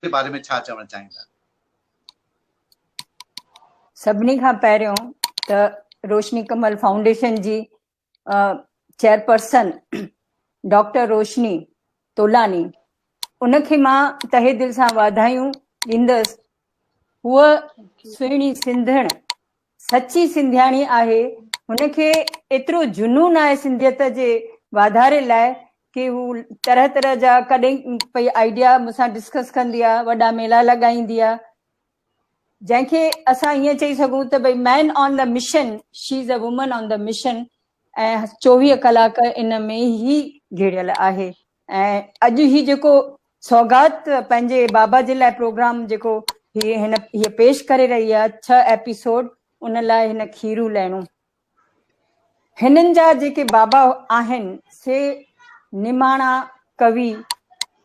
باري ۾ ڇا چوڻ چاهيندا؟ سڀني کان پهريون ته روشني ڪمل فائونڊيشن جي چيئرپرسن ڊاڪٽر روشني تولاني ان کي مان تهه دل سان واڌايون ڏيندس. هوء سهڻي سنڌڻ سچي سنڌياڻي آهي. هن کي ايترو جنون آهي سنڌيت جي واڌاري لاء ڪي هو طرح طرح جا ڪڏهن پئي آئيڊيا مون سان ڊسڪس ڪندي آ، وڏا ميلا لڳائيندي آ، جنهن کي اسان ائين چئي سگهون ته ڀئي man on the mission, she is a woman on the mission ۽ 24 ڪلاڪ ان ۾ ئي گهيڙيل آهي ۽ اڄ هي جيڪو سوغات پنهنجي بابا جي لاء پروگرام جيڪو هي هن هي پيش ڪري رهي آهي 6 ايپيسوڊ ان لاء هن کيرون لهڻو هنن جا جيڪي بابا آهن سي نماڻا ڪوي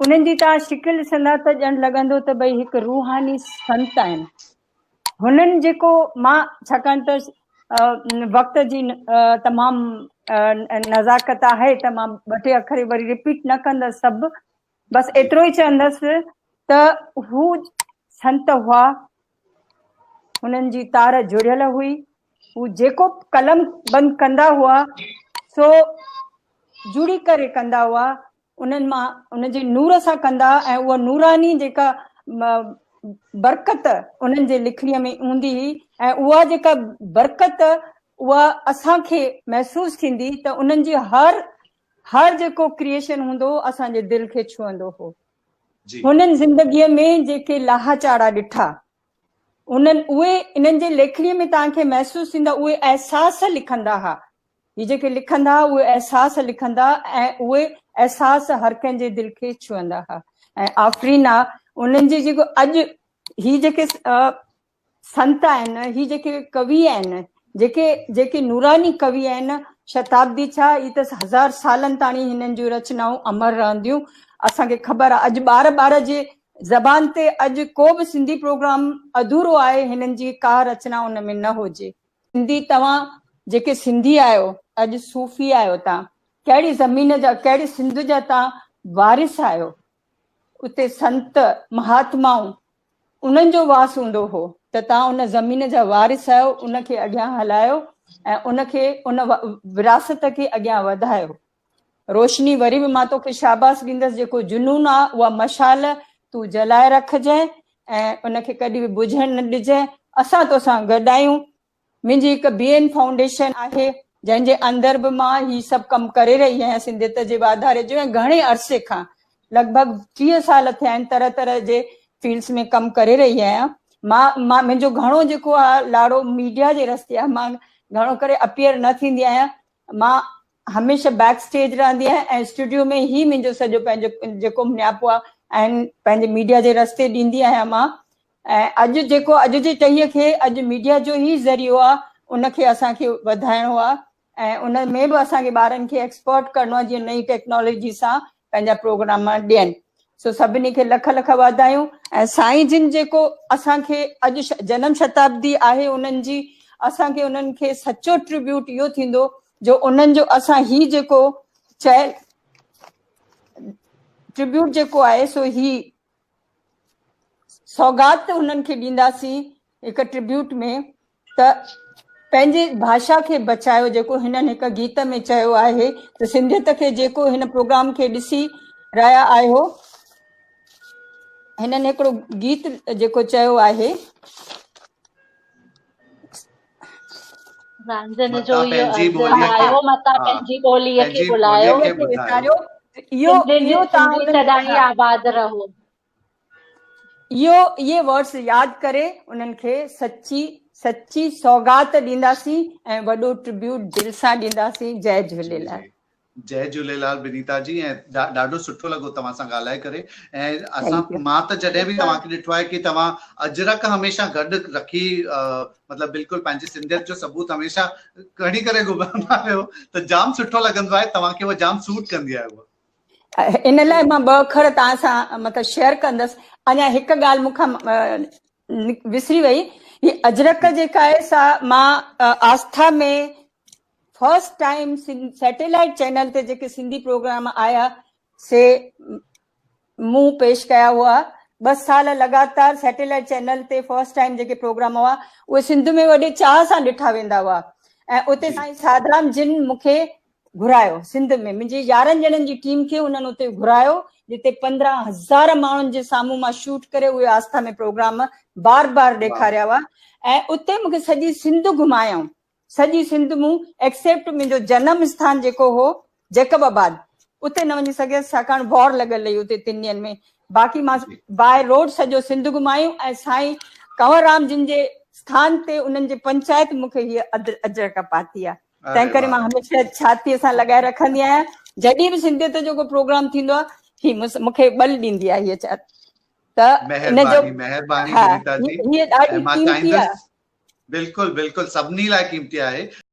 انهن جي توهان شڪل ڏسندا ته ڄڻ لڳندو ته ڀئي هڪ روحاني سنت آهن. هنن جيڪو مان ڇاڪاڻ ته وقت جي تمام نزاڪت آهي ته مان ٻه ٽي اکر وري رپيٽ نه ڪندس سڀ بس ايترو ئي چوندس ته هو سنت هئا هنن جي تار جڙيل هئي. هو جيڪو قلم بند ڪندا هئا سو جڙي ڪري ڪندا هئا. انهن مان ان جي نور سان ڪندا ۽ اها نوراني جيڪا برڪت انهن جي لکڻيء ۾ هوندي هئي ۽ اها جيڪا برڪت اها اسان کي محسوس ٿيندي ته انهن جي هر هر جيڪو ڪريئيشن هوندو هو اسان جي دل کي ڇهندو هو. هنن زندگيء ۾ جيڪي لاها چاڙها ڏٺا، انهن اهي انهن جي ليکڻيء ۾ توهان کي محسوس ٿيندا اهي احساس لکندا ها. هي جيڪي لکندا ها اهي احساس لکندا ۽ اهي احساس هر ڪنهن جي دل کي ڇهندا ها ۽ آفرين آ انهن جي جيڪو اڄ هي جيڪي سنت آهن، هي جيڪي ڪوي آهن، جيڪي جيڪي نوراني ڪوي آهن، شتابدي ڇا هي ته هزار سالن تاڻي هنن جون رچنائون امر رهنديون. اسان کي خبر آهي اڄ ٻار ٻار جي زبان تي اڄ ڪو به سنڌي پروگرام اڌورو آهي هنن جي ڪا رچنا ان ۾ نه هجي. سنڌي توهان جيڪي سنڌي آهيو اڄ صوفي آهيو توهان ڪهڙي زمين جا ڪهڙي سنڌ جا توهان وارث آهيو اتي سنت مهاتمائون انهن جو واس هوندو هو ته توهان ان زمين جا وارث آهيو ان کي اڳيان هلايو ۽ ان کي ان وراثت کي اڳيان وڌايو. روشني وري به مان توکي شاباس ڏيندس جيڪو جنون آ اها مشعال تون جلائي رکجانء ۽ ان کي ڪڏهن به بجهڻ نه ڏجانء اسان توسان گڏ آهيون. منهنجي هڪ بي اين فائونڊيشن آهي جنهن جي اندر به مان هي سڀ ڪم ڪري رهي آهيان سنڌيت جي واڌاري جو ۽ گهڻي عرصي کان لڳ ڀڳ 30 سال ٿيا آهن طرح طرح جي فيلڊس ۾ ڪم ڪري رهي آهيان مان مان منهنجو گهڻو جيڪو آهي لاڙو ميڊيا جي رستي آهي مان گهڻو ڪري اپيئر نه ٿيندي آهيان مان هميشه بيڪ اسٽيج رهندي آهيان ۽ اسٽوڊيو ۾ هي منهنجو سڄو پنهنجو جيڪو نياپو آهي ۽ پنهنجي ميڊيا جي رستي ڏيندي آهيان مان ۽ اڄ جيڪو اڄ جي ٽهيء کي اڄ ميڊيا جو ئي ذريعو آ ان کي اسان کي وڌائڻو آ ۽ ان ۾ به اسان کي ٻارن کي ايڪسپرٽ ڪرڻو آ جيئن نئين ٽيڪنالاجي سان پنهنجا پروگرام ڏين سو سڀني کي لک لک واڌايون ۽ سائين جن جيڪو اسان کي اڄ جنم شتابدي آهي انهن جي اسان کي انهن کي سچو ٽربيوٽ اهو ٿيندو جو انهن جو اسان هي جيڪو چيل ٽربيوٽ جيڪو آهي سو هي سوغات هنن کي ڏينداسين هڪ ٽربيوٽ ۾ ته پنهنجي ڀاشا کي بچايو جيڪو هنن هڪ گيت ۾ چيو آهي ته سنڌيت کي جيڪو هن پروگرام کي ڏسي رهيا آهيو هنن هڪڙو گيت جيڪو چيو آهي رانجهن جو اهو عرض آيو متان پنهنجي ٻوليء کي ڀلايو اهو اهو سنڌي سدائين آباد رهو. اهو اهي ورڊس ياد ڪري انهن کي سچي سچي سوغات ڏينداسين ۽ وڏو ٽربيوٽ دل سان ڏينداسين جئي جهوليلال. جئي جهوليلال بنيتا جي ۽ ڏاڍو سٺو لڳو توهان سان ڳالهائي ڪري ۽ اسان مان ته جڏهن به توهان کي ڏٺو آهي ڪي توهان اجرڪ هميشه گڏ رکي مطلب بلڪل پنهنجي سنڌيت جو ثبوت هميشه کڻي ڪري گهمندا آهيو ته جام سٺو لڳندو آهي توهان کي اها جام سوٽ ڪندي آهي اها. ان لاء مان ٻه اکر توهان سان مطلب شيئر ڪندس اڃا هڪ ڳالهه مون کان وسري وئي هي اجرڪ جيڪا آهي سا مان آسٿا ۾ فرسٽ ٽائيم سيٽلائيٽ چينل تي جيڪي سنڌي پروگرام آيا سي مون پيش ڪيا هئا. ٻه سال لڳاتار سيٽلائيٽ چينل تي فرسٽ ٽائيم جيڪي پروگرام هئا اهي سنڌ ۾ وڏي چاهه سان ڏٺا ويندا هئا ۽ اتي سائين ساڌرام جن مون کي گهرايو سنڌ ۾ منهنجي 11 ڄڻن جي ٽيم کي انهن اتي گهرايو جتي 15,000 ماڻهن جي سامهون مان شوٽ ڪري اهي آسٿا ۾ پروگرام بار بار ڏيکاريا هئا ۽ اتي مون کي سڄي سنڌ گهمايائون. سڄي سنڌ مون ايڪسيپٽ منهنجو جنم اسٿان جيڪو هو جيڪب آباد اتي نه وڃي سگهيس ڇاڪاڻ وار لڳل هئي اتي تن ڏينهن ۾ باقي مان باء روڊ سڄو سنڌ گهمايو ۽ سائين ڪنور رام جن جي اسٿان تي انهن جي پنچائت مون کي هيء اجرڪ پاتي آهي تنهن ڪري مان هميشه ڇاتيء سان لڳائي رکندي آهيان جڏهن به سنڌيت جو ڪو پروگرام ٿيندو آهي هي مون کي ٻل ڏيندي آهي هيء ته ان جو مهرباني مهرباني جي هيء ڏاڍي قيمتي آهي. بلڪل بلڪل سڀني لاء قيمتي آهي.